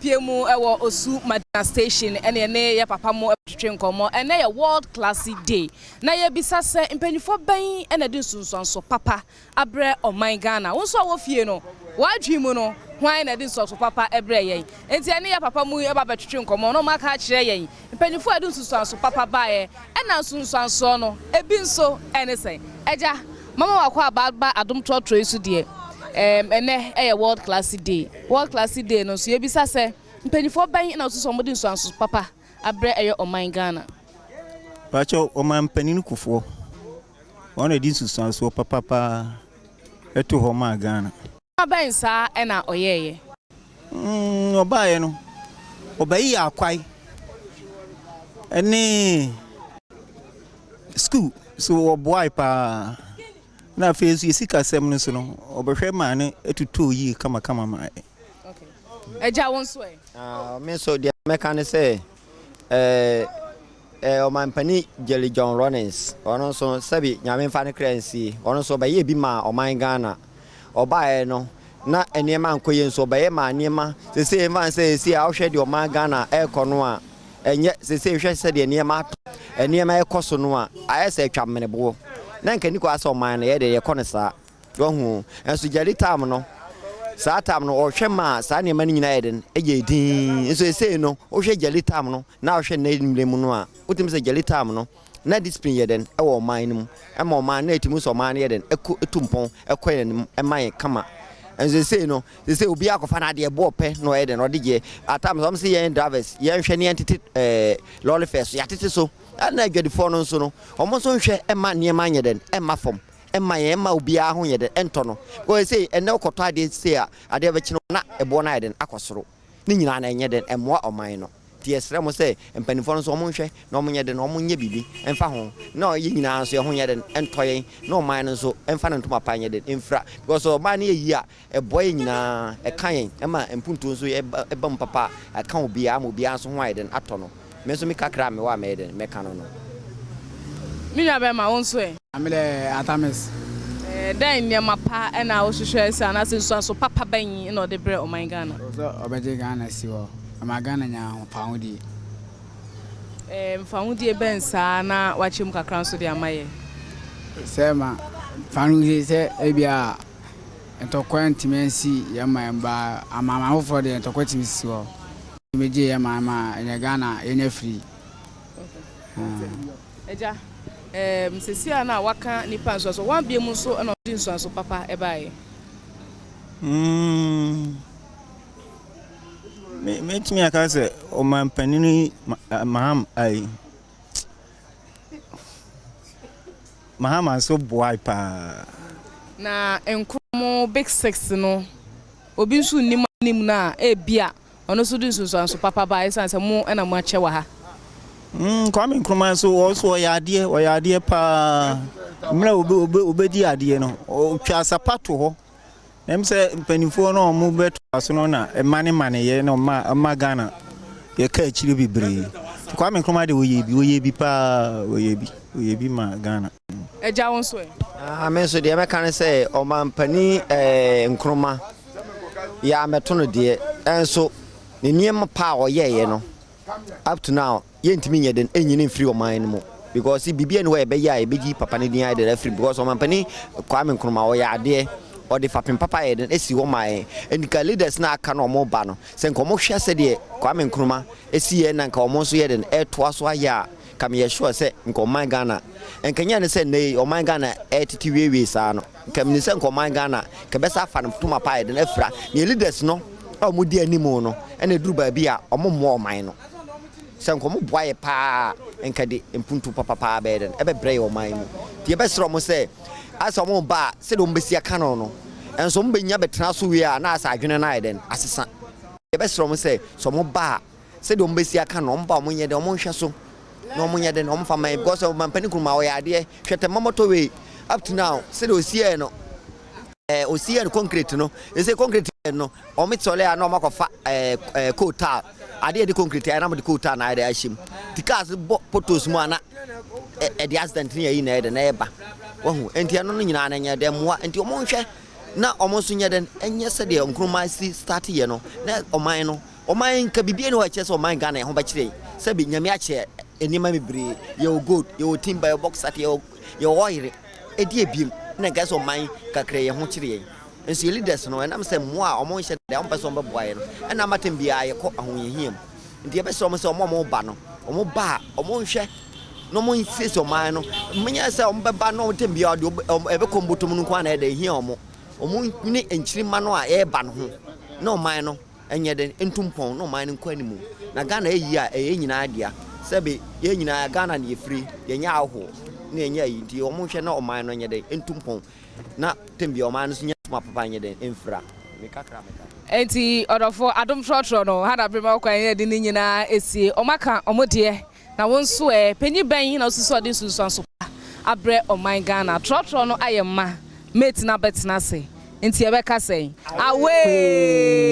Yɛabɛpie mu wɔ Osu Madina Station ɛne ɛne yɛ papa mo twetwe nkɔmmɔ. Ɛnɛ yɛ World Classic Day na yɛbisa sɛ mpanyinfoɔ bɛn ɛna de nsunsuanso papa abrɛ ɔman Ghana. Wo nso a wɔ fie no, w'adwene mu no, hwan na ɛde nsunsuanso papa ɛbrɛ yɛn? Nti ɛne yɛ papa mu ɛba bɛtwetwe nkɔmmɔ na ɔmo aka akyerɛ yɛn mpanyinfoɔ a ɛde nsunsuanso papa baeɛ, ɛna nsunsuansoɔ no ebi nso ɛne sɛn. Ɛgya mama wakɔ aba ba Adom trɔtrɔ yi so deɛ, ɛnɛ ɛyɛ World Classic Day. World Classic Day no nso, yɛbisa sɛ mpanyinfoɔ bɛn na nso wɔde nsuanso papa abrɛ ɛyɛ ɔman Ghana? Pakyɛ, ɔman panin Kufuor, wɔn na di nsusuansoɔ papapaa ɛto hɔ maa Ghana. Bɛn saa ɛna ɔyɛɛyɛ? Ɔbaeɛ no, ɔbɛyi akwae ɛne school so, ɔboae paa. Na afei nso yɛ sikasɛm no so no, ɔbɛhwɛ maa no ɛtotoo yie kamakama maa yɛ. Ɛgya, wo nso ɛ? Ah, me nso deɛ mɛka ne sɛ ɔmampanin Jerry John Rawlings, ɔno nso, sɛbi Nyame mfa ne kra nsie, ɔno nso ɔbɛyɛ bi ma ɔman Ghana. Ɔbaeɛ no na nneɛma nkɔ yie, nso ɔbɛyɛ ma nneɛma sese mfa sɛ esi a ɔhwɛ deɛ ɔman Ghana ɛrekɔ no a, ɛnyɛ sese. Hwɛ sɛdeɛ nneɛma atɔ, nneɛma ɛkɔ so no a, ayɛ sɛ atwa mmeneboɔ na nka ni kɔ asɛ ɔman no yɛ deɛ yɛkɔ no saa wahu. Nso Jerry time no, saa time no ɔhwɛ ma saa nneɛma no nyinaa yɛ den, ɛyɛ din. Nso esei no, wohwɛ Jerry time no na wohwɛ nnɛ mmerɛ mu no a, wotumi sɛ Jerry time no na discipline yɛ den ɛwɔ ɔman no mu, ɛma ɔman na ɛtumi sɛ ɔman no yɛ den, ɛkɔ, ɛtu mpɔn, ɛkɔ yɛn anim, ɛma yɛn kama. Nso esei no, sese obi akɔfa n'adeɛ boɔ pɛ na ɔyɛ den ɔde gyeɛ. At times wɔn sɛ yɛn drivers yɛnhwɛ ne yɛn tete lorry fare so, yɛatete so. Ɛna adwadifoɔ no nso no, wɔn nso nhwɛ ɛma nneɛma nyɛ den, ɛma fam, ɛma yɛn, ɛma obiara ho yɛ den, ɛntɔ no because sɛ ɛnɛ wokɔtɔ adeɛ sei a, adeɛ bɛkye no na ɛboɔ no ayɛ den akɔ soro. Ne nyinaa na ɛnyɛ den, ɛmmoa ɔman no. Nti yɛsrɛ mo sɛ mpanimfoɔ no nso, ɔmo nhwɛ na ɔmo nyɛ den, ɔmo nyɛ biribi ɛmfa ho na ɔyɛ nyinaa nso ɛho nyɛ den, ɛntɔ yɛn, na ɔman no nso ɛmfa ne ntoma pa nyɛ den ɛmfira, because ɔman no yɛ yie a, ɛboa yɛn nyinaa, ɛka yɛn, ɛma mpuntuo nso ɛba mu papa a, ɛka obiara ma obiara nso ho ayɛ den atɔ no. Me nso me kakra a mewɔ a mɛyɛ den mɛka no. Me nua bɛrima, wo nso ɛ? Mede Atamis. Dɛn nneɛma pa ɛna wohwehwɛ sɛ anaasɛ nsuanso papa bɛn na ɔde brɛ ɔman Ghana? Sɛ ɔbɛgye Ghana si hɔ ama Ghana nya fahodie. Mfahodie bɛn saa na wakyɛ mu kakra nso de ama yɛ? Sɛ ma fahodie sɛ ebia ntɔkwa ntumi ansi yɛn man ba amanaman foforɔ deɛ, ntɔkwa tumi sisi hɔ, tumi gye yɛn man ma ɛnyɛ Ghana yɛnya firi. Agya, sɛsi a na waka nipa nsuanso wɔn abie mu nso ɛna ɔde nsuanso papa ɛbaeɛ. Mɛtumi aka sɛ ɔmanpanin Maham ai Mahama nso boae paa. Na Nkrumah Big Six no, obi nso nnim anim no a, ebia ɔno nso de nsunsuanso papa baa, ɛsiane sɛ mo ɛna mo akyɛ wɔ ha. Kwame Nkrumah nso, wɔ so ɔyɛ adeɛ, ɔyɛ adeɛ paa. Mmerɛ a obɛdi adeɛ no, ɔtwa asapa to hɔ ɛm sɛ mpanimfoɔ no a ɔmo bɛto so no na ɛma ne maneyɛ na ɔma Ghana yɛka akyire bebree. Nti Kwame Nkrumah de, ɔyɛ bi, ɔyɛ bi paa, ɔyɛ bi, ɔyɛ bi ma Ghana. Agya, wo nso ɛ? Ah, me nso deɛ mɛka ne sɛ ɔmampanin Nkrumah yɛ amɛto no deɛ, ɛnso ne nneɛma pa a ɔyɛɛyɛ no, up to now yɛntumi nyɛ den ɛnyini mfiri ɔman no mu, because biribi ani hɔ a yɛbɛyɛ a yɛbɛgyi papa no din ayɛ den afiri, because ɔmampanin Kwame Nkrumah ɔyɛ adeɛ, ɔde fapem papa yɛ den esi hɔ ma yɛn. Nka leaders na aka no, ɔmo ba no sɛ nka ɔmo hwɛ sɛdeɛ Kwame Nkrumah esi yɛ na nka ɔmo nso yɛ den ɛtoa so ayɛ a, ka meyɛ sure sɛ nka ɔman Ghana nka nyɛ ne sɛ nnɛ yi ɔman Ghana ɛtete wiewie saa no. Nka menim sɛ nka ɔman Ghana nka bɛsa afa no ntoma pa ayɛ den afira ne leaders no a ɔmo di anim no. Ɛna ɛduru baabi a ɔmo mmoa ɔman no sɛ nka ɔmo boa yɛ paa, nka de mpuntu papapaa bɛyɛ den ɛbɛbrɛ yɛ ɔman mu. Nti yɛbɛsrɛ ɔmo sɛ asɛ ɔmo ba a, sɛdeɛ ɔmo bɛsi aka no, ɛnso ɔmo bɛnya bɛtena so wie a, na asɛ adwene no ayɛ den asesa. Yɛbɛsrɛ ɔmo sɛ ɔmo ba a, sɛdeɛ ɔmo bɛsi aka no, ɔmo ba, ɔmo nyɛ den, ɔmo nhwɛ so na ɔmo nyɛ den, ɔmo fa man, because ɔmampanin Nkrumah ɔyɛ adeɛ. Hwɛ Tema motorway, up to now sɛdeɛ osi yɛ no, osi yɛ no concrete no, ɛsɛ concrete no ɔmo sɔle a na ɔmo akɔfa ɛɛ ɛɛ coal tar adeɛ de concrete ayɛ na ɔmo de coal tar na ayɛ de ahyɛ mu, ti cars bɔ potholes mu a, na ɛde accident ne yɛ yi na ɛyɛ de na ɛba wahu. Nti ɛno no nyinaa na nyɛ de mmoa. Nti ɔmo nhwɛ. Na wɔn nso nyɛ dɛn nyɛ sɛdeɛ Nkrumah si start yɛ no na ɔman no ɔman nka biribiara ni hɔ a ɛkyerɛ sɛ ɔman Ghana ɛho bɛkyerɛ yɛn. Sɛbi Nyame akyɛ nneɛma bebree, yɛwɔ gold, yɛwɔ timber, yɛwɔ bauxite, yɛwɔ yɛwɔ oil, ɛdi ebiem na nka sɛ ɔman kakra yɛn ho kyerɛ yɛn. Nso yɛ leaders no ɛnam sɛ mmoa a wɔn nhyɛ da wɔn pɛ sɛ wɔn bɛboa yɛn no ɛna ama tɛm biara yɛkɔ ahohiahia mu. Nti yɛbɛsrɛ wɔn sɛ wɔn a wɔba no wɔn ba a wɔn nhwɛ na wɔn nsiesie ɔman no. Menyɛ sɛ wɔn bɛba na wɔn tɛm biara deɛ ɛbɛkɔ mbɔtɔm no nko ara na ɛda ehia wɔn. Wɔn ne nkyirimma no a ɛreba no ho na ɔman no nyɛ dɛn ntu mpɔn na ɔman no nkɔ anim. Na Ghana yɛ yie a ɛyɛ yɛn nyinaa dea. Sɛbe yɛn nyinaa Ghana na yɛfiri, yɛnyɛ ahɔhoɔ na yɛnyɛ ayi nti wɔn nhwɛ na ɔman no nyɛ dɛn ntu mpɔn na tɛm biara ɔman no nso nya ntoma papa nyɛ dɛn mfira. Me kakra a meka. Enti ɔdɔfo, adom trɔtrɔ no, ha na bere ma wo kwan yɛ de ne nyinaa asie. Wɔaka wɔn deɛ. Na wo nso ɛ? Panyin bɛn na wosusu sɛ ɔde nsunsuanso pa abrɛ ɔman Ghana? Trɔtrɔ no ayɛ ma, mate no abɛtena ase, nti yɛbɛka sɛn? Away!